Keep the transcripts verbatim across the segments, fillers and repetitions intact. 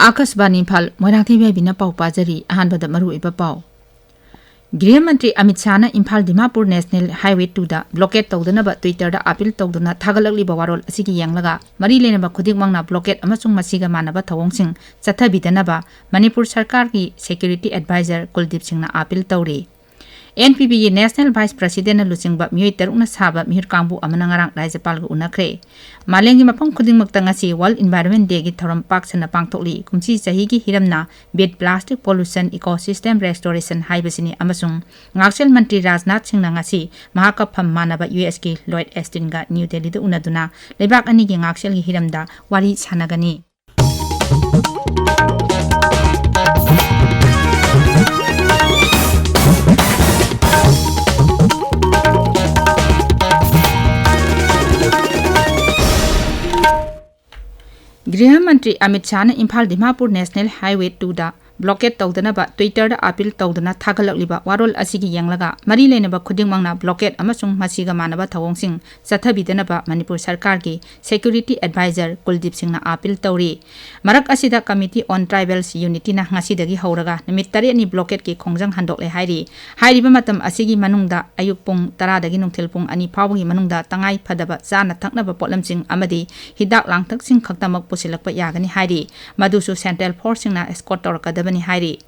ꯑꯥꯀꯥꯁꯕꯥꯅꯤ ꯏꯝꯐꯥꯜ, ꯃꯣꯏꯔꯥꯡꯊꯦꯝ ꯌꯥꯏꯕꯤꯅ ꯄꯥꯎ ꯄꯥꯖꯔꯤ꯫ ꯑꯍꯥꯟꯕꯗ ꯃꯔꯨꯑꯣꯏꯕ ꯄꯥꯎ꯫ ꯒ꯭ꯔꯤꯍ ꯃꯟꯇ꯭ꯔꯤ ꯑꯃꯤꯠ ꯁꯥꯍꯅ ꯏꯝꯐꯥꯜ ꯗꯤꯃꯥꯄꯨꯔ ꯅꯦꯁꯅꯦꯜ ꯍꯥꯏꯋꯦ ꯇꯨꯗ ꯕ꯭ꯂꯣꯀꯦꯠ ꯇꯧꯗꯅꯕ Twitter-ꯗ ꯑꯥꯄꯤꯜ ꯇꯧꯗꯨꯅ ꯊꯥꯒꯠꯂꯛꯂꯤꯕ ꯋꯥꯔꯣꯜ ꯑꯁꯤꯒꯤ ꯌꯦꯡꯂꯒ ꯃꯔꯤ ꯂꯩꯅꯕ ꯈꯨꯗꯤꯡꯃꯛꯅ ꯕ꯭ꯂꯣꯀꯦꯠ ꯑꯃꯁꯨꯡ ꯃꯁꯤꯒ ꯃꯥꯟꯅꯕ ꯊꯧꯑꯣꯡꯁꯤꯡ ꯆꯠꯊꯕꯤꯗꯅꯕ ꯃꯅꯤꯄꯨꯔ ꯁꯔꯀꯥꯔꯒꯤ ꯁꯦꯀ꯭ꯌꯨꯔꯤꯇꯤ ꯑꯦꯗꯚꯥꯏꯖꯔ ꯀꯨꯜꯗꯤꯞ ꯁꯤꯡꯅ ꯑꯥꯄꯤꯜ ꯇꯧꯔꯤ꯫ ꯑꯦꯟ ꯄꯤ ꯄꯤꯒꯤ ꯅꯦꯁꯅꯦꯜ ꯚꯥꯏꯁ ꯄ꯭ꯔꯁꯤꯗꯦꯟꯅ ꯂꯨꯆꯤꯡꯕ ꯃꯤꯑꯣꯏ ꯇꯔꯨꯛꯅ ꯁꯥꯕ ꯃꯤꯍꯨꯠ ꯀꯥꯡꯕꯨ ꯑꯃꯅ ꯉꯔꯥꯡ ꯔꯥꯖ꯭ꯌꯄꯥꯜꯒ ꯎꯅꯈ꯭ꯔꯦ꯫ ꯃꯥꯂꯦꯝꯒꯤ ꯃꯐꯝ ꯈꯨꯗꯤꯡꯃꯛꯇ ꯉꯁꯤ World Environment Day-ꯒꯤ ꯊꯧꯔꯝ ꯄꯥꯛ ꯁꯟꯅ ꯄꯥꯡꯊꯣꯛꯂꯤ꯫ ꯀꯨꯝꯁꯤ ꯆꯍꯤꯒꯤ ꯍꯤꯔꯝꯅ Beat Plastic Pollution, Ecosystem Restoration ꯍꯥꯏꯕꯁꯤꯅꯤ ꯑꯃꯁꯨꯡ ꯉꯥꯛꯁꯦꯜ ꯃꯟꯇ꯭ꯔꯤ ꯔꯥꯖꯅꯥꯊ ꯁꯤꯡꯅ ꯉꯁꯤ ꯃꯍꯥꯛꯀ ꯐꯝ ꯃꯥꯟꯅꯕ ꯌꯨ ꯑꯦꯁꯀꯤ ꯂꯣꯏꯗ ꯑꯦꯁꯇꯤꯟꯒ ꯅ꯭ꯌꯨ ꯗꯦꯜꯂꯤꯗ ꯎꯅꯗꯨꯅ ꯂꯩꯕꯥꯛ ꯑꯅꯤꯒꯤ ꯉꯥꯛꯁꯦꯜꯒꯤ ꯍꯤꯔꯝꯗ ꯋꯥꯔꯤ ꯁꯥꯟꯅꯒꯅꯤ꯫ ꯒ꯭ꯔꯤꯍ ꯃꯟꯇ꯭ꯔꯤ ꯑꯃꯤꯠ ꯁꯥꯍꯅ ꯏꯝꯐꯥꯜ ꯗꯤꯃꯥꯄꯨꯔ ꯅꯦꯁꯅꯦꯜ ꯍꯥꯏꯋꯦ ꯇꯨꯗ ꯕ꯭ꯂꯣꯀꯦꯠ ꯇꯧꯗꯅꯕ Twitter-ꯗ ꯑꯥꯄꯤꯜ ꯇꯧꯗꯨꯅ ꯊꯥꯒꯠꯂꯛꯂꯤꯕ ꯋꯥꯔꯣꯜ ꯑꯁꯤꯒꯤ ꯌꯦꯡꯂꯒ ꯃꯔꯤ ꯂꯩꯅꯕ ꯈꯨꯗꯤꯡꯃꯛꯅ ꯕ꯭ꯂꯣꯀꯦꯠ ꯑꯃꯁꯨꯡ ꯃꯁꯤꯒ ꯃꯥꯟꯅꯕ ꯊꯧꯑꯣꯡꯁꯤꯡ ꯆꯠꯊꯕꯤꯗꯅꯕ ꯃꯅꯤꯄꯨꯔ ꯁꯔꯀꯥꯔꯒꯤ ꯁꯦꯀ꯭ꯌꯨꯔꯤꯇꯤ ꯑꯦꯗꯚꯥꯏꯖꯔ ꯀꯨꯜꯗꯤꯞ ꯁꯤꯡꯅ ꯑꯥꯄꯤꯜ ꯇꯧꯔꯤ꯫ ꯃꯔꯛ ꯑꯁꯤꯗ Committee on Tribals Unity-ꯅ ꯉꯁꯤꯗꯒꯤ ꯍꯧꯔꯒ ꯅꯨꯃꯤꯠ ꯇꯔꯦꯠꯅꯤ ꯕ꯭ꯂꯣꯀꯦꯠꯀꯤ ꯈꯣꯡꯖꯪ ꯍꯟꯗꯣꯛꯂꯦ ꯍꯥꯏꯔꯤ꯫ ꯍꯥꯏꯔꯤꯕ ꯃꯇꯝ ꯑꯁꯤꯒꯤ ꯃꯅꯨꯡꯗ ꯑꯌꯨꯛ ꯄꯨꯡ ꯇꯔꯥꯗꯒꯤ ꯅꯨꯡꯊꯤꯜ ꯄꯨꯡ ꯑꯅꯤ ꯐꯥꯎꯕꯒꯤ ꯃꯅꯨꯡꯗ ꯇꯉꯥꯏ ꯐꯗꯕ ꯆꯥꯅ ꯊꯛꯅꯕ ꯄꯣꯠꯂꯝꯁꯤꯡ ꯑꯃꯗꯤ ꯍꯤꯗꯥꯛ ꯂꯥꯡꯊꯛꯁꯤꯡ ꯈꯛꯇꯃꯛ ꯄꯨꯁꯤꯜꯂꯛꯄ ꯌꯥꯒꯅꯤ ꯍꯥꯏꯔꯤ꯫ ꯃꯗꯨꯁꯨ ꯁꯦꯟꯇ꯭ꯔꯦꯜ ꯐꯣꯔꯁꯁꯤꯡꯅ ꯑꯦꯁꯀꯣꯔꯠ ꯇꯧꯔꯛꯀꯗꯕꯅꯤ ꯍꯥꯏꯔꯤ꯫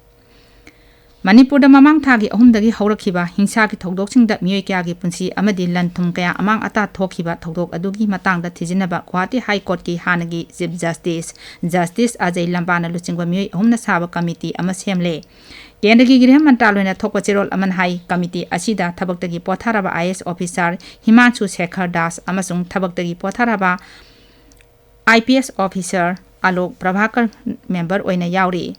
ꯃꯅꯤꯄꯨꯔꯗ ꯃꯃꯥꯡ ꯊꯥꯒꯤ ꯑꯍꯨꯝꯗꯒꯤ ꯍꯧꯔꯛꯈꯤꯕ ꯍꯤꯡꯁꯥꯒꯤ ꯊꯧꯗꯣꯛꯁꯤꯡꯗ ꯃꯤꯑꯣꯏ ꯀꯌꯥꯒꯤ ꯄꯨꯟꯁꯤ ꯑꯃꯗꯤ ꯂꯟ ꯊꯨꯝ ꯀꯌꯥ ꯑꯃꯥꯡ ꯑꯇꯥ ꯊꯣꯛꯈꯤꯕ ꯊꯧꯗꯣꯛ ꯑꯗꯨꯒꯤ ꯃꯇꯥꯡꯗ ꯊꯤꯖꯤꯟꯅꯕ ꯒꯨꯋꯥꯍꯥꯇꯤ ꯍꯥꯏ ꯀꯣꯔꯠꯀꯤ ꯍꯥꯟꯅꯒꯤ ꯆꯤꯐ ꯖꯁꯇꯤꯁ, ꯖꯁꯇꯤꯁ ꯑꯖꯌ ꯂꯝꯕꯥꯅ ꯂꯨꯆꯤꯡꯕ ꯃꯤꯑꯣꯏ ꯑꯍꯨꯝꯅ ꯁꯥꯕ ꯀꯃꯤꯇꯤ ꯑꯃ ꯁꯦꯝꯂꯦ꯫ ꯀꯦꯟꯗ꯭ꯔꯒꯤ ꯒ꯭ꯔꯤꯍ ꯃꯟꯇ꯭ꯔꯥꯂꯣꯏꯅ ꯊꯣꯛꯄ ꯆꯦꯔꯣꯜ ꯑꯃꯅ ꯍꯥꯏ, ꯀꯃꯤꯇꯤ ꯑꯁꯤꯗ ꯊꯕꯛꯇꯒꯤ ꯄꯣꯊꯥꯔꯕ I A S officer Himanshu Shekhar Das ꯑꯃꯁꯨꯡ ꯊꯕꯛꯇꯒꯤ ꯄꯣꯊꯥꯔꯕ I P S officer Alok Prabhakar member ꯑꯣꯏꯅ ꯌꯥꯎꯔꯤ꯫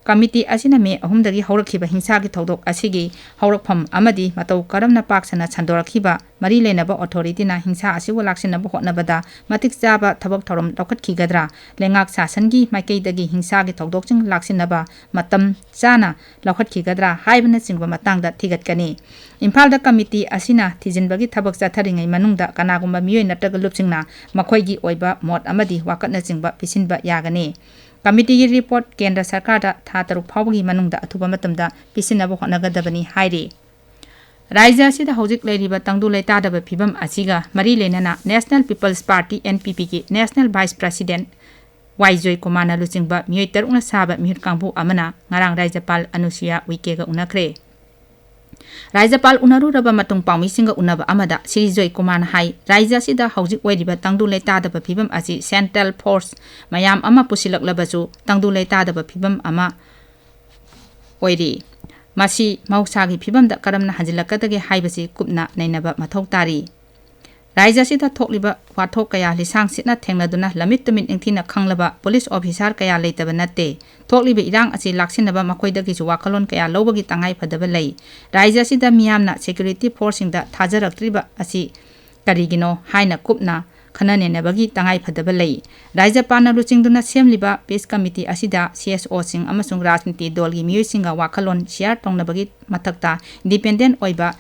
ꯀꯃꯤꯇꯤ ꯑꯁꯤꯅ ꯃꯦ ꯑꯍꯨꯝꯗꯒꯤ ꯍꯧꯔꯛꯈꯤꯕ ꯍꯤꯡꯁꯥꯒꯤ ꯊꯧꯗꯣꯛ ꯑꯁꯤꯒꯤ ꯍꯧꯔꯛꯐꯝ ꯑꯃꯗꯤ ꯃꯇꯧ ꯀꯔꯝꯅ ꯄꯥꯛ ꯁꯟꯅ ꯁꯟꯗꯣꯔꯛꯈꯤꯕ, ꯃꯔꯤ ꯂꯩꯅꯕ ꯑꯣꯊꯣꯔꯤꯇꯤꯅ ꯍꯤꯡꯁꯥ ꯑꯁꯤꯕꯨ ꯂꯥꯛꯁꯤꯟꯅꯕ ꯍꯣꯠꯅꯕꯗ ꯃꯇꯤꯛ ꯆꯥꯕ ꯊꯕꯛ ꯊꯧꯔꯝ ꯂꯧꯈꯠꯈꯤꯒꯗ꯭ꯔꯥ, ꯂꯩꯉꯥꯛ ꯁꯥꯁꯟꯒꯤ ꯃꯥꯏꯀꯩꯗꯒꯤ ꯍꯤꯡꯁꯥꯒꯤ ꯊꯧꯗꯣꯛꯁꯤꯡ ꯂꯥꯛꯁꯤꯟꯅꯕ ꯃꯇꯝ ꯆꯥꯅ ꯂꯧꯈꯠꯈꯤꯒꯗ꯭ꯔꯥ ꯍꯥꯏꯕꯅꯆꯤꯡꯕ ꯃꯇꯥꯡꯗ ꯊꯤꯒꯠꯀꯅꯤ꯫ ꯏꯝꯐꯥꯜꯗ ꯀꯃꯤꯇꯤ ꯑꯁꯤꯅ ꯊꯤꯖꯤꯟꯕꯒꯤ ꯊꯕꯛ ꯆꯠꯊꯔꯤꯉꯩ ꯃꯅꯨꯡꯗ ꯀꯅꯥꯒꯨꯝꯕ ꯃꯤꯑꯣꯏ ꯅꯠꯇ꯭ꯔꯒ ꯂꯨꯞꯁꯤꯡꯅ ꯃꯈꯣꯏꯒꯤ ꯑꯣꯏꯕ ꯃꯣꯠ ꯑꯃꯗꯤ ꯋꯥꯀꯠꯅꯆꯤꯡꯕ ꯄꯤꯁꯤꯟꯕ ꯌꯥꯒꯅꯤ꯫ ꯀꯃꯤꯇꯤꯒꯤ ꯔꯤꯄꯣꯔꯠ ꯀꯦꯟꯗ꯭ꯔ ꯁꯔꯀꯥꯔꯗ ꯊꯥ ꯇꯔꯨꯛ ꯐꯥꯎꯕꯒꯤ ꯃꯅꯨꯡꯗ ꯑꯊꯨꯕ ꯃꯇꯝꯗ ꯄꯤꯁꯤꯟꯅꯕ ꯍꯣꯠꯅꯒꯗꯕꯅꯤ ꯍꯥꯏꯔꯤ꯫ ꯔꯥꯖ꯭ꯌ ꯑꯁꯤꯗ ꯍꯧꯖꯤꯛ ꯂꯩꯔꯤꯕ ꯇꯪꯗꯨ ꯂꯩꯇꯥꯗꯕ ꯐꯤꯕꯝ ꯑꯁꯤꯒ ꯃꯔꯤ ꯂꯩꯅꯅ National People's Party, N P P, ꯒꯤ National Vice President ꯋꯥꯏ ꯖꯣꯏꯀꯨꯃꯥꯔꯅ ꯂꯨꯆꯤꯡꯕ ꯃꯤꯑꯣꯏ ꯇꯔꯨꯛꯅ ꯁꯥꯕ ꯃꯤꯍꯨꯠ ꯀꯥꯡꯕꯨ ꯑꯃꯅ ꯉꯔꯥꯡ ꯔꯥꯖ꯭ꯌꯄꯥꯜ ꯑꯅꯨꯁꯨꯌꯥ ꯎꯏꯀꯦꯒ ꯎꯅꯈ꯭ꯔꯦ꯫ ꯔꯥꯖ꯭ꯌꯄꯥꯜ ꯎꯅꯔꯨꯔꯕ ꯃꯇꯨꯡ ꯄꯥꯎꯃꯤꯁꯤꯡꯒ ꯎꯅꯕ ꯑꯃꯗ ꯁ꯭ꯔꯤ ꯖꯣꯏꯀꯨꯃꯥꯔꯅ ꯍꯥꯏ, ꯔꯥꯖ꯭ꯌ ꯑꯁꯤꯗ ꯍꯧꯖꯤꯛ ꯑꯣꯏꯔꯤꯕ ꯇꯪꯗꯨ ꯂꯩꯇꯥꯗꯕ ꯐꯤꯕꯝ ꯑꯁꯤ central force ꯃꯌꯥꯝ ꯑꯃ ꯄꯨꯁꯤꯜꯂꯛꯂꯕꯁꯨ ꯇꯪꯗꯨ ꯂꯩꯇꯥꯗꯕ ꯐꯤꯕꯝ ꯑꯃ ꯑꯣꯏꯔꯤ꯫ ꯃꯁꯤ ꯃꯍꯧꯁꯥꯒꯤ ꯐꯤꯕꯝꯗ ꯀꯔꯝꯅ ꯍꯟꯖꯤꯜꯂꯛꯀꯗꯒꯦ ꯍꯥꯏꯕꯁꯤ ꯀꯨꯞꯅ ꯅꯩꯅꯕ ꯃꯊꯧ ꯇꯥꯔꯤ꯫ ꯔꯥꯖ꯭ꯌ ꯑꯁꯤꯗ ꯊꯣꯛꯂꯤꯕ ꯋꯥꯊꯣꯛ ꯀꯌꯥ ꯂꯤꯁꯥꯡ ꯁꯤꯠꯅ ꯊꯦꯡꯅꯗꯨꯅ ꯂꯝꯃꯤꯠ ꯇꯨꯃꯤꯠ ꯅꯤꯡꯊꯤꯅ ꯈꯪꯂꯕ ꯄꯨꯂꯤꯁ ꯑꯣꯐꯤꯁꯥꯔ ꯀꯌꯥ ꯂꯩꯇꯕ ꯅꯠꯇꯦ꯫ ꯊꯣꯛꯂꯤꯕ ꯏꯔꯥꯡ ꯑꯁꯤ ꯂꯥꯛꯁꯤꯟꯅꯕ ꯃꯈꯣꯏꯗꯒꯤꯁꯨ ꯋꯥꯈꯜꯂꯣꯟ ꯀꯌꯥ ꯂꯧꯕꯒꯤ ꯇꯉꯥꯏ ꯐꯗꯕ ꯂꯩ꯫ ꯔꯥꯖ꯭ꯌ ꯑꯁꯤꯗ ꯃꯤꯌꯥꯝꯅ security forceꯁꯤꯡꯗ ꯊꯥꯖꯔꯛꯇ꯭ꯔꯤꯕ ꯑꯁꯤ ꯀꯔꯤꯒꯤꯅꯣ ꯍꯥꯏꯅ ꯀꯨꯞꯅ ꯈꯟꯅ ꯅꯩꯅꯕꯒꯤ ꯇꯉꯥꯏ ꯐꯗꯕ ꯂꯩ꯫ ꯔꯥꯖ꯭ꯌꯄꯥꯜꯅ ꯂꯨꯆꯤꯡꯗꯨꯅ ꯁꯦꯝꯂꯤꯕ peace committee ꯑꯁꯤꯗ C S Oꯁꯤꯡ ꯑꯃꯁꯨꯡ ꯔꯥꯖꯅꯤꯇꯤ ꯗꯜꯒꯤ ꯃꯤꯑꯣꯏꯁꯤꯡꯒ ꯋꯥꯈꯜꯂꯣꯟ share ꯇꯧꯅꯕꯒꯤ ꯃꯊꯛꯇ independent ꯑꯣꯏꯕ,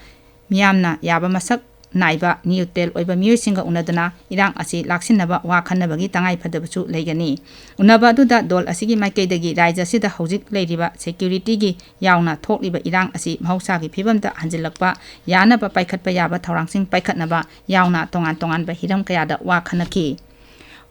ꯃꯤꯌꯥꯝꯅ ꯌꯥꯕ ꯃꯁꯛ ꯅꯥꯏꯕ, neutral ꯑꯣꯏꯕ ꯃꯤꯑꯣꯏꯁꯤꯡꯒ ꯎꯅꯗꯨꯅ ꯏꯔꯥꯡ ꯑꯁꯤ ꯂꯥꯛꯁꯤꯟꯅꯕ ꯋꯥ ꯈꯟꯅꯕꯒꯤ ꯇꯉꯥꯏ ꯐꯗꯕꯁꯨ ꯂꯩꯒꯅꯤ꯫ ꯎꯅꯕ ꯑꯗꯨꯗ ꯗꯜ ꯑꯁꯤꯒꯤ ꯃꯥꯏꯀꯩꯗꯒꯤ ꯔꯥꯖ꯭ꯌ ꯑꯁꯤꯗ ꯍꯧꯖꯤꯛ ꯂꯩꯔꯤꯕ securityꯒꯤ ꯌꯥꯎꯅ ꯊꯣꯛꯂꯤꯕ ꯏꯔꯥꯡ ꯑꯁꯤ ꯃꯍꯧꯁꯥꯒꯤ ꯐꯤꯕꯝꯗ ꯍꯟꯖꯤꯜꯂꯛꯄ ꯌꯥꯅꯕ ꯄꯥꯏꯈꯠꯄ ꯌꯥꯕ ꯊꯧꯔꯥꯡꯁꯤꯡ ꯄꯥꯏꯈꯠꯅꯕ ꯌꯥꯎꯅ ꯇꯣꯉꯥꯟ ꯇꯣꯉꯥꯟꯕ ꯍꯤꯔꯝ ꯀꯌꯥꯗ ꯋꯥ ꯈꯟꯅꯈꯤ꯫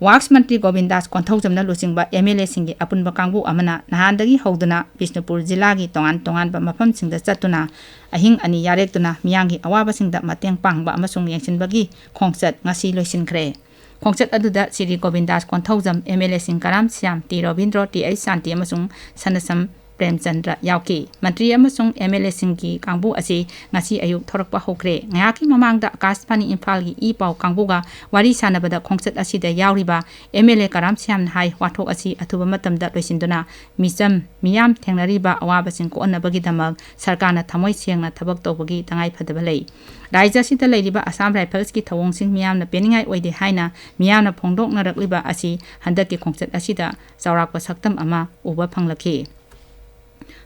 Works ꯃꯟꯇ꯭ꯔꯤ ꯒꯣꯕꯤꯟꯗꯥꯁ ꯀꯣꯟꯊꯧꯖꯝꯅ ꯂꯨꯆꯤꯡꯕ M L Aꯁꯤꯡꯒꯤ ꯑꯄꯨꯟꯕ ꯀꯥꯡꯕꯨ ꯑꯃꯅ ꯅꯍꯥꯟꯗꯒꯤ ꯍꯧꯗꯨꯅ ꯕꯤꯁꯅꯨꯄꯨꯔ ꯖꯤꯂꯥꯒꯤ ꯇꯣꯉꯥꯟ ꯇꯣꯉꯥꯟꯕ ꯃꯐꯝꯁꯤꯡꯗ ꯆꯠꯇꯨꯅ ꯑꯍꯤꯡ ꯑꯅꯤ ꯌꯥꯔꯦꯛꯇꯨꯅ ꯃꯤꯌꯥꯝꯒꯤ ꯑꯋꯥꯕꯁꯤꯡꯗ ꯃꯇꯦꯡ ꯄꯥꯡꯕ ꯑꯃꯁꯨꯡ ꯌꯦꯡꯁꯤꯟꯕꯒꯤ ꯈꯣꯡꯆꯠ ꯉꯁꯤ ꯂꯣꯏꯁꯤꯟꯈ꯭ꯔꯦ꯫ ꯈꯣꯡꯆꯠ ꯑꯗꯨꯗ ꯁ꯭ꯔꯤ ꯒꯣꯕꯤꯟꯗꯥꯁ ꯀꯣꯟꯊꯧꯖꯝ, M L Aꯁꯤꯡ ꯀꯔꯥꯝ Shyam, T Robindro, T H ꯁꯥꯟꯇꯤ ꯑꯃꯁꯨꯡ ꯁꯅꯁꯝ ꯄ꯭ꯔꯦꯝꯆꯟꯗ꯭ꯔ ꯌꯥꯎꯈꯤ꯫ ꯃꯟꯇ꯭ꯔꯤ ꯑꯃꯁꯨꯡ M L Aꯁꯤꯡꯒꯤ ꯀꯥꯡꯕꯨ ꯑꯁꯤ ꯉꯁꯤ ꯑꯌꯨꯛ ꯊꯣꯔꯛꯄ ꯍꯧꯈ꯭ꯔꯦ꯫ ꯉꯥꯏꯍꯥꯛꯀꯤ ꯃꯃꯥꯡꯗ ꯑꯀꯥꯁꯕꯥꯅꯤ ꯏꯝꯐꯥꯜꯒꯤ ꯏ ꯄꯥꯎ ꯀꯥꯡꯕꯨꯒ ꯋꯥꯔꯤ ꯁꯥꯟꯅꯕꯗ ꯈꯣꯡꯆꯠ ꯑꯁꯤꯗ ꯌꯥꯎꯔꯤꯕ M L A ꯀꯔꯥꯝ ꯁ꯭ꯌꯥꯝꯅ ꯍꯥꯏ, ꯋꯥꯊꯣꯛ ꯑꯁꯤ ꯑꯊꯨꯕ ꯃꯇꯝꯗ ꯂꯣꯏꯁꯤꯟꯗꯨꯅ ꯃꯤꯆꯝ ꯃꯤꯌꯥꯝ ꯊꯦꯡꯅꯔꯤꯕ ꯑꯋꯥꯕꯁꯤꯡ ꯀꯣꯛꯍꯟꯅꯕꯒꯤꯗꯃꯛ ꯁꯔꯀꯥꯔꯅ ꯊꯃꯣꯏ ꯁꯦꯡꯅ ꯊꯕꯛ ꯇꯧꯕꯒꯤ ꯇꯉꯥꯏ ꯐꯗꯕ ꯂꯩ꯫ ꯔꯥꯖ꯭ꯌ ꯑꯁꯤꯗ ꯂꯩꯔꯤꯕ Assam Riflesꯀꯤ ꯊꯧꯑꯣꯡꯁꯤꯡ ꯃꯤꯌꯥꯝꯅ ꯄꯦꯟꯅꯤꯡꯉꯥꯏ ꯑꯣꯏꯗꯦ ꯍꯥꯏꯅ ꯃꯤꯌꯥꯝꯅ ꯐꯣꯡꯗꯣꯛꯅꯔꯛꯂꯤꯕ ꯑꯁꯤ ꯍꯟꯗꯛꯀꯤ ꯈꯣꯡꯆꯠ ꯑꯁꯤꯗ ꯆꯥꯎꯔꯥꯛꯄ ꯁꯛꯇꯝ ꯑꯃ ꯎꯕ ꯐꯪꯂꯛꯈꯤ꯫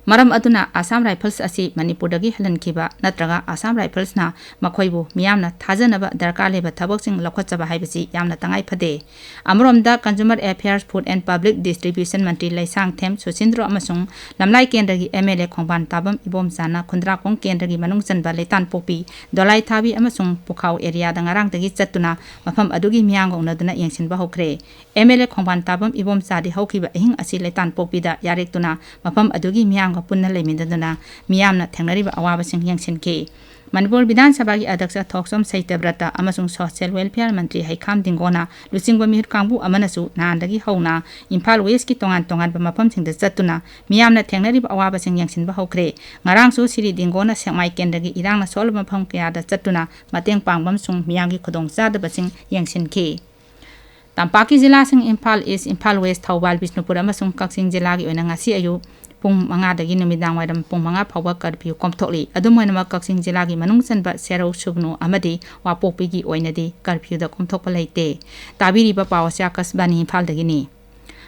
ꯃꯔꯝ ꯑꯗꯨꯅ Assam Rifles ꯑꯁꯤ ꯃꯅꯤꯄꯨꯔꯗꯒꯤ ꯍꯜꯍꯟꯈꯤꯕ ꯅꯠꯇ꯭ꯔꯒ Assam Riflesꯅ ꯃꯈꯣꯏꯕꯨ ꯃꯤꯌꯥꯝꯅ ꯊꯥꯖꯅꯕ ꯗꯔꯀꯥꯔ ꯂꯩꯕ ꯊꯕꯛꯁꯤꯡ ꯂꯧꯈꯠꯆꯕ ꯍꯥꯏꯕꯁꯤ ꯌꯥꯝꯅ ꯇꯉꯥꯏ ꯐꯗꯦ꯫ ꯑꯃꯔꯣꯝꯗ Consumer Affairs, Food and Public Distribution ꯃꯟꯇ꯭ꯔꯤ ꯂꯩꯁꯥꯡꯊꯦꯝ ꯁꯨꯁꯤꯟꯗ꯭ꯔꯣ ꯑꯃꯁꯨꯡ ꯂꯝꯂꯥꯏ ꯀꯦꯟꯗ꯭ꯔꯒꯤ MLA ꯈꯣꯡꯕꯥꯟ ꯇꯥꯕꯝ ꯏꯕꯣꯝꯆꯥꯅ ꯈꯨꯟꯗ꯭ꯔꯥꯛꯈꯣꯡ ꯀꯦꯟꯗ꯭ꯔꯒꯤ ꯃꯅꯨꯡ ꯆꯟꯕ ꯂꯩꯇꯥꯟꯄꯣꯛꯄꯤ, ꯗꯣꯂꯥꯏꯊꯥꯕꯤ ꯑꯃꯁꯨꯡ ꯄꯨꯈꯥꯎ areaꯗ ꯉꯔꯥꯡꯗꯒꯤ ꯆꯠꯇꯨꯅ ꯃꯐꯝ ꯑꯗꯨꯒꯤ ꯃꯤꯌꯥꯝꯒ ꯎꯅꯗꯨꯅ ꯌꯦꯡꯁꯤꯟꯕ ꯍꯧꯈ꯭ꯔꯦ꯫ MLA ꯈꯣꯡꯕꯥꯟ ꯇꯥꯕꯝ ꯏꯕꯣꯝꯆꯥꯗꯤ ꯍꯧꯈꯤꯕ ꯑꯍꯤꯡ ꯑꯁꯤ ꯂꯩꯇꯥꯟꯄꯣꯛꯄꯤꯗ ꯌꯥꯔꯦꯛꯇꯨꯅ ꯃꯐꯝ ꯑꯗꯨꯒꯤ ꯃꯤꯌꯥꯝꯒ ꯄꯨꯟꯅ ꯂꯩꯃꯤꯟꯅꯗꯨꯅ ꯃꯤꯌꯥꯝꯅ ꯊꯦꯡꯅꯔꯤꯕ ꯑꯋꯥꯕꯁꯤꯡ ꯌꯦꯡꯁꯤꯟꯈꯤ꯫ ꯃꯅꯤꯄꯨꯔ ꯕꯤꯙꯥꯟ ꯁꯚꯥꯒꯤ ꯑꯗ꯭ꯌꯛꯁ ꯊꯣꯛꯆꯣꯝ ꯁꯩꯇꯕ꯭ꯔꯇ ꯑꯃꯁꯨꯡ Social Welfare ꯃꯟꯇ꯭ꯔꯤ ꯍꯩꯈꯥꯝ ꯗꯤꯡꯒꯣꯅ ꯂꯨꯆꯤꯡꯕ ꯃꯤꯍꯨꯠ ꯀꯥꯡꯕꯨ ꯑꯃꯅꯁꯨ ꯅꯍꯥꯟꯗꯒꯤ ꯍꯧꯅ ꯏꯝꯐꯥꯜ Westꯀꯤ ꯇꯣꯉꯥꯟ ꯇꯣꯉꯥꯟꯕ ꯃꯐꯝꯁꯤꯡꯗ ꯆꯠꯇꯨꯅ ꯃꯤꯌꯥꯝꯅ ꯊꯦꯡꯅꯔꯤꯕ ꯑꯋꯥꯕꯁꯤꯡ ꯌꯦꯡꯁꯤꯟꯕ ꯍꯧꯈ꯭ꯔꯦ꯫ ꯉꯔꯥꯡꯁꯨ ꯁꯤꯔꯤ ꯗꯤꯡꯒꯣꯅ ꯁꯦꯛꯃꯥꯏ ꯀꯦꯟꯗ꯭ꯔꯒꯤ ꯏꯔꯥꯡꯅ ꯁꯣꯛꯂꯕ ꯃꯐꯝ ꯀꯌꯥꯗ ꯆꯠꯇꯨꯅ ꯃꯇꯦꯡ ꯄꯥꯡꯕ ꯑꯃꯁꯨꯡ ꯃꯤꯌꯥꯝꯒꯤ ꯈꯨꯗꯣꯡꯆꯥꯗꯕꯁꯤꯡ ꯌꯦꯡꯁꯤꯟꯈꯤ꯫ ꯇꯝꯄꯥꯛꯀꯤ ꯖꯤꯂꯥꯁꯤꯡ ꯏꯝꯐꯥꯜ East, ꯏꯝꯐꯥꯜ West, ꯊꯧꯕꯥꯜ, ꯕꯤꯁꯅꯨꯄꯨꯔ ꯑꯃꯁꯨꯡ ꯀꯛꯆꯤꯡ ꯖꯤꯂꯥꯒꯤ ꯑꯣꯏꯅ ꯉꯁꯤ ꯑꯌꯨꯛ ꯄꯨꯡ ꯃꯉꯥꯗꯒꯤ ꯅꯨꯃꯤꯗꯥꯡ ꯋꯥꯏꯔꯝ ꯄꯨꯡ ꯃꯉꯥ ꯐꯥꯎꯕ curfew ꯀꯣꯝꯊꯣꯛꯂꯤ꯫ ꯑꯗꯨꯝ ꯑꯣꯏꯅꯃꯛ, ꯀꯛꯆꯤꯡ ꯖꯤꯂꯥꯒꯤ ꯃꯅꯨꯡ ꯆꯟꯕ ꯁꯦꯔꯧ, ꯁꯨꯒꯅꯨ ꯑꯃꯗꯤ ꯋꯥꯄꯣꯛꯄꯤꯒꯤ ꯑꯣꯏꯅꯗꯤ curfewꯗ ꯀꯣꯝꯊꯣꯛꯄ ꯂꯩꯇꯦ꯫ ꯇꯥꯕꯤꯔꯤꯕ ꯄꯥꯎ ꯑꯁꯤ ꯑꯀꯥꯁꯕꯥꯅꯤ ꯏꯝꯐꯥꯜꯗꯒꯤꯅꯤ꯫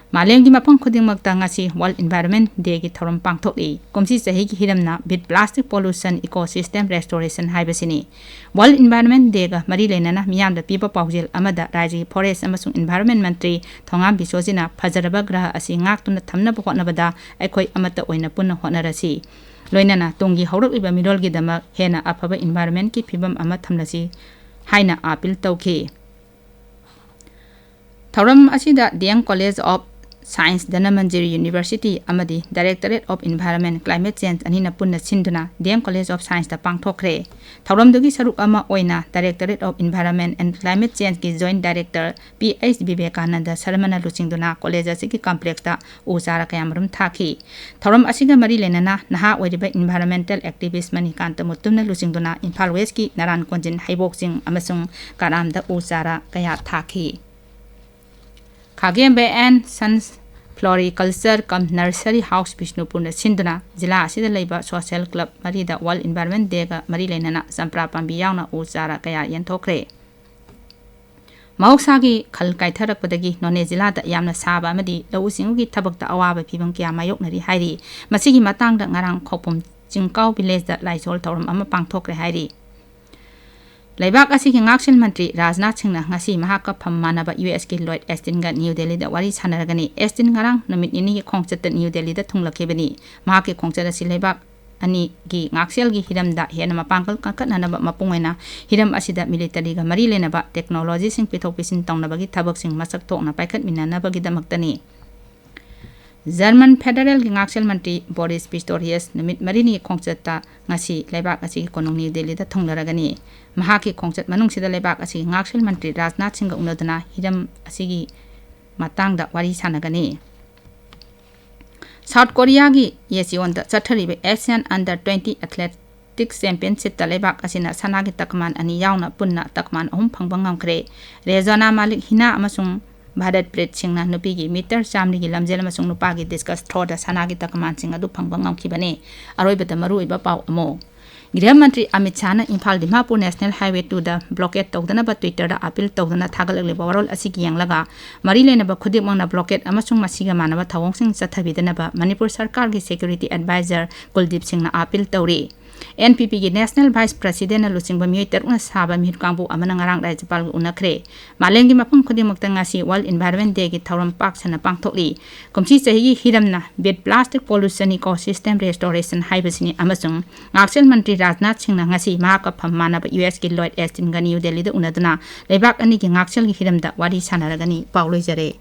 ꯃꯥꯂꯦꯝꯒꯤ ꯃꯐꯝ ꯈꯨꯗꯤꯡꯃꯛꯇ ꯉꯁꯤ World Environment Dayꯒꯤ ꯊꯧꯔꯝ ꯄꯥꯡꯊꯣꯛꯂꯤ꯫ ꯀꯨꯝꯁꯤ ꯆꯍꯤꯒꯤ ꯍꯤꯔꯝꯅ Beat Plastic Pollution, Ecosystem Restoration ꯍꯥꯏꯕꯁꯤꯅꯤ꯫ World Environment Dayꯒ ꯃꯔꯤ ꯂꯩꯅꯅ ꯃꯤꯌꯥꯝꯗ ꯄꯤꯕ ꯄꯥꯎꯖꯦꯜ ꯑꯃꯗ ꯔꯥꯖ꯭ꯌꯒꯤ Forest ꯑꯃꯁꯨꯡ Environment ꯃꯟꯇ꯭ꯔꯤ ꯊꯣꯉꯥꯝ ꯕꯤꯁꯣꯖꯤꯅ ꯐꯖꯔꯕ ꯒ꯭ꯔꯍ ꯑꯁꯤ ꯉꯥꯛꯇꯨꯅ ꯊꯝꯅꯕ ꯍꯣꯠꯅꯕꯗ ꯑꯩꯈꯣꯏ ꯑꯃꯠꯇ ꯑꯣꯏꯅ ꯄꯨꯟꯅ ꯍꯣꯠꯅꯔꯁꯤ꯫ ꯂꯣꯏꯅꯅ ꯇꯨꯡꯒꯤ ꯍꯧꯔꯛꯂꯤꯕ ꯃꯤꯔꯣꯜꯒꯤꯗꯃꯛ ꯍꯦꯟꯅ ꯑꯐꯕ environmentꯀꯤ ꯐꯤꯕꯝ ꯑꯃ ꯊꯝꯂꯁꯤ ꯍꯥꯏꯅ appeal ꯇꯧꯈꯤ꯫ ꯊꯧꯔꯝ ꯑꯁꯤꯗ D M College of Science, ꯙꯅꯃꯟꯖꯤꯔꯤ University ꯑꯃꯗꯤ Directorate of Environment, Climate Change ꯑꯅꯤꯅ ꯄꯨꯟꯅ ꯁꯤꯟꯗꯨꯅ D M College of Scienceꯇ ꯄꯥꯡꯊꯣꯛꯈ꯭ꯔꯦ꯫ ꯊꯧꯔꯝꯗꯨꯒꯤ ꯁꯔꯨꯛ ꯑꯃ ꯑꯣꯏꯅ Directorate of Environment and Climate Changeꯀꯤ Joint Director P H Vivekananda ꯁꯔꯃꯅ ꯂꯨꯆꯤꯡꯗꯨꯅ college ꯑꯁꯤꯒꯤ complexꯇ ꯎ ꯆꯥꯔꯥ ꯀꯌꯥꯃꯔꯨꯝ ꯊꯥꯈꯤ꯫ ꯊꯧꯔꯝ ꯑꯁꯤꯒ ꯃꯔꯤ ꯂꯩꯅꯅ ꯅꯍꯥ ꯑꯣꯏꯔꯤꯕ environmental activist ꯃꯅꯤꯀꯥꯟꯇ ꯃꯨꯇꯨꯝꯅ ꯂꯨꯆꯤꯡꯗꯨꯅ ꯏꯝꯐꯥꯜ Westꯀꯤ ꯅꯔꯥꯟ ꯀꯣꯟꯖꯤꯟ, ꯍꯩꯕꯣꯛ ꯆꯤꯡ ꯑꯃꯁꯨꯡ ꯀꯔꯥꯝꯗ ꯎ ꯆꯥꯔꯥ ꯀꯌꯥ ꯊꯥꯈꯤ꯫ ꯈꯥꯒꯦꯝꯕ and Sons Floriculture cum Nursery House ꯕꯤꯁꯅꯨꯄꯨꯔꯅ ꯁꯤꯟꯗꯨꯅ ꯖꯤꯂꯥ ꯑꯁꯤꯗ ꯂꯩꯕ social club ꯃꯔꯤꯗ World Environment Dayꯒ ꯃꯔꯤ ꯂꯩꯅꯅ ꯆꯝꯄ꯭ꯔꯥ ꯄꯥꯝꯕꯤ ꯌꯥꯎꯅ ꯎ ꯆꯥꯔꯥ ꯀꯌꯥ ꯌꯦꯟꯊꯣꯛꯈ꯭ꯔꯦ꯫ ꯃꯍꯧꯁꯥꯒꯤ ꯈꯜ ꯀꯥꯏꯊꯔꯛꯄꯗꯒꯤ ꯅꯣꯅꯦ ꯖꯤꯂꯥꯗ ꯌꯥꯝꯅ ꯁꯥꯕ ꯑꯃꯗꯤ ꯂꯧꯎ ꯁꯤꯡꯎꯒꯤ ꯊꯕꯛꯇ ꯑꯋꯥꯕ ꯐꯤꯕꯝ ꯀꯌꯥ ꯃꯥꯌꯣꯛꯅꯔꯤ ꯍꯥꯏꯔꯤ꯫ ꯃꯁꯤꯒꯤ ꯃꯇꯥꯡꯗ ꯉꯔꯥꯡ ꯈꯧꯄꯨꯝ ꯆꯤꯡꯀꯥꯎ ꯚꯤꯂꯦꯖꯇ ꯂꯥꯏꯁꯣꯜ ꯊꯧꯔꯝ ꯑꯃ ꯄꯥꯡꯊꯣꯛꯈ꯭ꯔꯦ ꯍꯥꯏꯔꯤ꯫ ꯂꯩꯕꯥꯛ ꯑꯁꯤꯒꯤ ꯉꯥꯛꯁꯦꯜ ꯃꯟꯇ꯭ꯔꯤ ꯔꯥꯖꯅꯥꯊ ꯁꯤꯡꯅ ꯉꯁꯤ ꯃꯍꯥꯛꯀ ꯐꯝ ꯃꯥꯟꯅꯕ ꯌꯨ ꯑꯦꯁꯀꯤ ꯂꯣꯏꯗ ꯑꯦꯁꯇꯤꯟꯒ ꯅ꯭ꯌꯨ ꯗꯦꯜꯂꯤꯗ ꯋꯥꯔꯤ ꯁꯥꯟꯅꯔꯒꯅꯤ꯫ ꯑꯦꯁꯇꯤꯟ ꯉꯔꯥꯡ ꯅꯨꯃꯤꯠ ꯅꯤꯅꯤꯒꯤ ꯈꯣꯡꯆꯠꯇ ꯅ꯭ꯌꯨ ꯗꯦꯜꯂꯤꯗ ꯊꯨꯡꯂꯛꯈꯤꯕꯅꯤ꯫ ꯃꯍꯥꯛꯀꯤ ꯈꯣꯡꯆꯠ ꯑꯁꯤ ꯂꯩꯕꯥꯛ ꯑꯅꯤꯒꯤ ꯉꯥꯛꯁꯦꯜꯒꯤ ꯍꯤꯔꯝꯗ ꯍꯦꯟꯅ ꯃꯄꯥꯡꯒꯜ ꯀꯟꯈꯠꯅꯅꯕ, ꯃꯄꯨꯡ ꯑꯣꯏꯅ ꯍꯤꯔꯝ ꯑꯁꯤꯗ ꯃꯤꯂꯤꯇꯔꯤꯒ ꯃꯔꯤ ꯂꯩꯅꯕ ꯇꯦꯛꯅꯣꯂꯣꯖꯤꯁꯤꯡ ꯄꯤꯊꯣꯛ ꯄꯤꯁꯤꯟ ꯇꯧꯅꯕꯒꯤ ꯊꯕꯛꯁꯤꯡ ꯃꯁꯛ ꯊꯣꯛꯅ ꯄꯥꯏꯈꯠꯃꯤꯟꯅꯅꯕꯒꯤꯗꯃꯛꯇꯅꯤ꯫ ꯖꯔꯃꯟ ꯐꯦꯗꯔꯦꯜꯒꯤ ꯉꯥꯛꯁꯦꯜ ꯃꯟꯇ꯭ꯔꯤ ꯕꯣꯔꯤꯁ ꯄꯤꯁꯇꯣꯔꯤꯌꯁ ꯅꯨꯃꯤꯠ ꯃꯔꯤꯅꯤ ꯈꯣꯡꯆꯠꯇ ꯉꯁꯤ ꯂꯩꯕꯥꯛ ꯑꯁꯤꯒꯤ ꯀꯣꯅꯨꯡ ꯅ꯭ꯌꯨ ꯗꯦꯜꯂꯤꯗ ꯊꯨꯡꯂꯔꯒꯅꯤ꯫ ꯃꯍꯥꯛꯀꯤ ꯈꯣꯡꯆꯠ ꯃꯅꯨꯡꯁꯤꯗ ꯂꯩꯕꯥꯛ ꯑꯁꯤꯒꯤ ꯉꯥꯛꯁꯦꯜ ꯃꯟꯇ꯭ꯔꯤ ꯔꯥꯖꯅꯥꯊ ꯁꯤꯡꯒ ꯎꯅꯗꯨꯅ ꯍꯤꯔꯝ ꯑꯁꯤꯒꯤ ꯃꯇꯥꯡꯗ ꯋꯥꯔꯤ ꯁꯥꯟꯅꯒꯅꯤ꯫ ꯁꯥꯎꯠ ꯀꯣꯔꯤꯌꯥꯒꯤ ꯌꯦꯆꯤꯑꯣꯟꯗ ꯆꯠꯊꯔꯤꯕ ꯑꯦꯁꯤꯌꯥꯟ ꯑꯟꯗꯔ ꯇ꯭ꯋꯦꯟꯇꯤ ꯑꯦꯊꯂꯦꯇꯤꯛꯁ ꯆꯦꯝꯄꯤꯌꯟꯁꯤꯞꯇ ꯂꯩꯕꯥꯛ ꯑꯁꯤꯅ ꯁꯅꯥꯒꯤ ꯇꯀꯃꯥꯟ ꯑꯅꯤ ꯌꯥꯎꯅ ꯄꯨꯟꯅ ꯇꯀꯃꯥꯟ ꯑꯍꯨꯝ ꯐꯪꯕ ꯉꯝꯈ꯭ꯔꯦ꯫ ꯔꯦꯖꯣꯅꯥ ꯃꯥꯂꯤꯛ ꯍꯤꯅꯥ ꯑꯃꯁꯨꯡ ꯚꯥꯔꯠ ꯄ꯭ꯔꯤꯠ ꯁꯤꯡꯅ ꯅꯨꯄꯤꯒꯤ ꯃꯤꯇꯔ ꯆꯥꯝꯃꯔꯤꯒꯤ ꯂꯝꯖꯦꯜ ꯑꯃꯁꯨꯡ ꯅꯨꯄꯥꯒꯤ ꯗꯤꯁꯀꯁ ꯊ꯭ꯔꯣꯗ ꯁꯅꯥꯒꯤ ꯇꯀꯃꯥꯟꯁꯤꯡ ꯑꯗꯨ ꯐꯪꯕ ꯉꯝꯈꯤꯕꯅꯤ꯫ ꯑꯔꯣꯏꯕꯗ ꯃꯔꯨꯑꯣꯏꯕ ꯄꯥꯎ ꯑꯃꯨꯛ꯫ ꯒ꯭ꯔꯤꯍ ꯃꯟꯇ꯭ꯔꯤ ꯑꯃꯤꯠ ꯁꯥꯍꯅ ꯏꯝꯐꯥꯜ ꯗꯤꯃꯥꯄꯨꯔ ꯅꯦꯁꯅꯦꯜ ꯍꯥꯏꯋꯦ ꯇꯨꯗ ꯕ꯭ꯂꯣꯀꯦꯠ ꯇꯧꯗꯅꯕ Twitter-ꯗ ꯑꯥꯄꯤꯜ ꯇꯧꯗꯨꯅ ꯊꯥꯒꯠꯂꯛꯂꯤꯕ ꯋꯥꯔꯣꯜ ꯑꯁꯤꯒꯤ ꯌꯦꯡꯂꯒ ꯃꯔꯤ ꯂꯩꯅꯕ ꯈꯨꯗꯤꯡꯃꯛꯅ ꯕ꯭ꯂꯣꯀꯦꯠ ꯑꯃꯁꯨꯡ ꯃꯁꯤꯒ ꯃꯥꯟꯅꯕ ꯊꯧꯑꯣꯡꯁꯤꯡ ꯆꯠꯊꯕꯤꯗꯅꯕ ꯃꯅꯤꯄꯨꯔ ꯁꯔꯀꯥꯔꯒꯤ ꯁꯦꯀ꯭ꯌꯨꯔꯤꯇꯤ ꯑꯦꯗꯚꯥꯏꯖꯔ ꯀꯨꯜꯗꯤꯞ ꯁꯤꯡꯅ ꯑꯥꯄꯤꯜ ꯇꯧꯔꯤ꯫ ꯑꯦꯟ ꯄꯤ ꯄꯤꯒꯤ ꯅꯦꯁꯅꯦꯜ ꯚꯥꯏꯁ ꯄ꯭ꯔꯁꯤꯗꯦꯟꯅ ꯂꯨꯆꯤꯡꯕ ꯃꯤꯑꯣꯏ ꯇꯔꯨꯛꯅ ꯁꯥꯕ ꯃꯤꯍꯨꯠ ꯀꯥꯡꯕꯨ ꯑꯃꯅ ꯉꯔꯥꯡ ꯔꯥꯖ꯭ꯌꯄꯥꯜꯒ ꯎꯅꯈ꯭ꯔꯦ꯫ ꯃꯥꯂꯦꯝꯒꯤ ꯃꯐꯝ ꯈꯨꯗꯤꯡꯃꯛꯇ ꯉꯁꯤ World Environment Day-ꯒꯤ ꯊꯧꯔꯝ ꯄꯥꯛ ꯁꯟꯅ ꯄꯥꯡꯊꯣꯛꯂꯤ꯫ ꯀꯨꯝꯁꯤ ꯆꯍꯤꯒꯤ ꯍꯤꯔꯝꯅ Beat Plastic Pollution Ecosystem Restoration ꯍꯥꯏꯕꯁꯤꯅꯤ ꯑꯃꯁꯨꯡ ꯉꯥꯛꯁꯦꯜ ꯃꯟꯇ꯭ꯔꯤ ꯔꯥꯖꯅꯥꯊ ꯁꯤꯡꯅ ꯉꯁꯤ ꯃꯍꯥꯛꯀ ꯐꯝ ꯃꯥꯟꯅꯕ ꯌꯨ ꯑꯦꯁꯀꯤ ꯂꯣꯏꯗ ꯑꯦꯁꯇꯤꯟꯒ ꯅ꯭ꯌꯨ ꯗꯦꯜꯂꯤꯗ ꯎꯅꯗꯨꯅ ꯂꯩꯕꯥꯛ ꯑꯅꯤꯒꯤ ꯉꯥꯛꯁꯦꯜꯒꯤ ꯍꯤꯔꯝꯗ ꯋꯥꯔꯤ ꯁꯥꯟꯅꯔꯒꯅꯤ꯫ ꯄꯥꯎ ꯂꯣꯏꯖꯔꯦ꯫